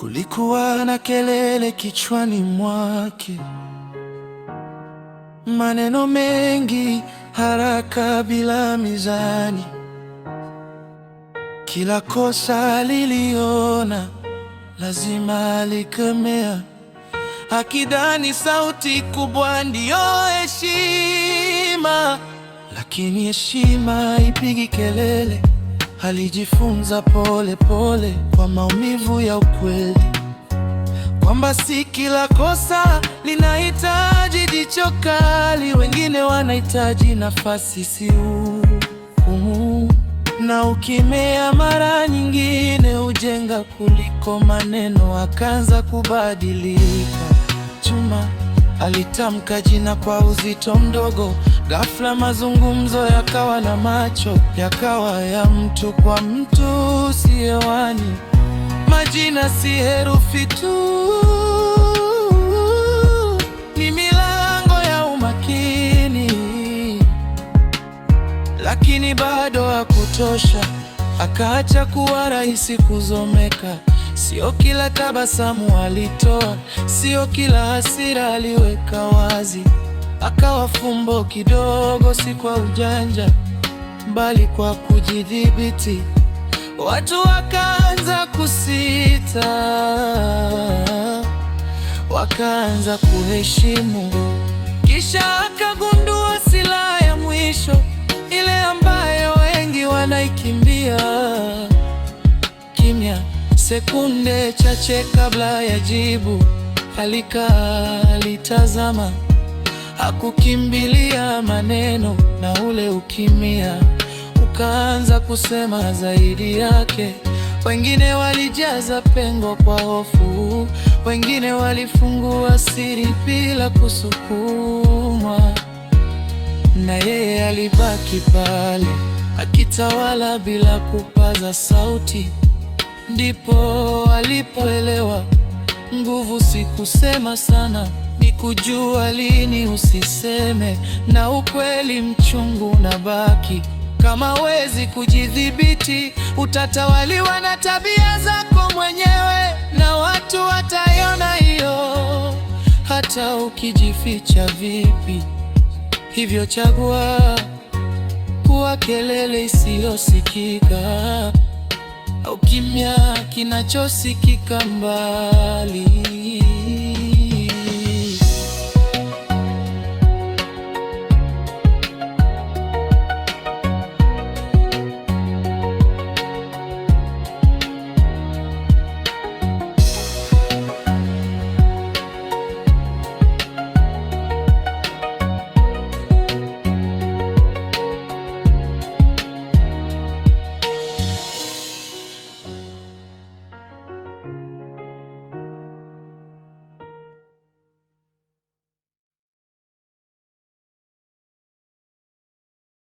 Kulikuwa na kelele kichwani mwake, maneno mengi, haraka bila mizani. Kila kosa aliliona lazima alikemea, akidhani sauti kubwa ndiyo heshima. Lakini heshima haipigi kelele. Alijifunza pole pole kwa maumivu ya ukweli kwamba si kila kosa linahitaji jicho kali. Wengine wanahitaji nafasi, si hukumu. Na ukimya mara nyingine hujenga kuliko maneno. Akaanza kubadilika. Juma alitamka jina kwa uzito mdogo. Ghafla mazungumzo yakawa na macho, yakawa ya mtu kwa mtu, si hewani. Majina si herufi tu, ni milango ya umakini. Lakini bado hakutosha, akaacha kuwa rahisi kuzomeka. Sio kila tabasamu alitoa, sio kila hasira aliweka wazi. Akawa fumbo kidogo, si kwa ujanja, bali kwa kujidhibiti. Watu wakaanza kusita, wakaanza kuheshimu. Kisha akagundua silaha ya mwisho, ile ambayo wengi wanaikimbia. Kimya, sekunde chache kabla ya jibu. Alikaa, alitazama, hakukimbilia maneno, na ule ukimya ukaanza kusema zaidi yake. Wengine walijaza pengo kwa hofu, wengine walifungua siri bila kusukumwa, na yeye alibaki pale akitawala bila kupaza sauti. Ndipo alipoelewa nguvu si kusema sana, ni kujua lini usiseme, na ukweli mchungu unabaki. Kama huwezi kujidhibiti, utatawaliwa na tabia zako mwenyewe, na watu wataiona hiyo, hata ukijificha vipi. Hivyo chagua kuwa kelele isiyosikika au kimya kinachosikika mbali.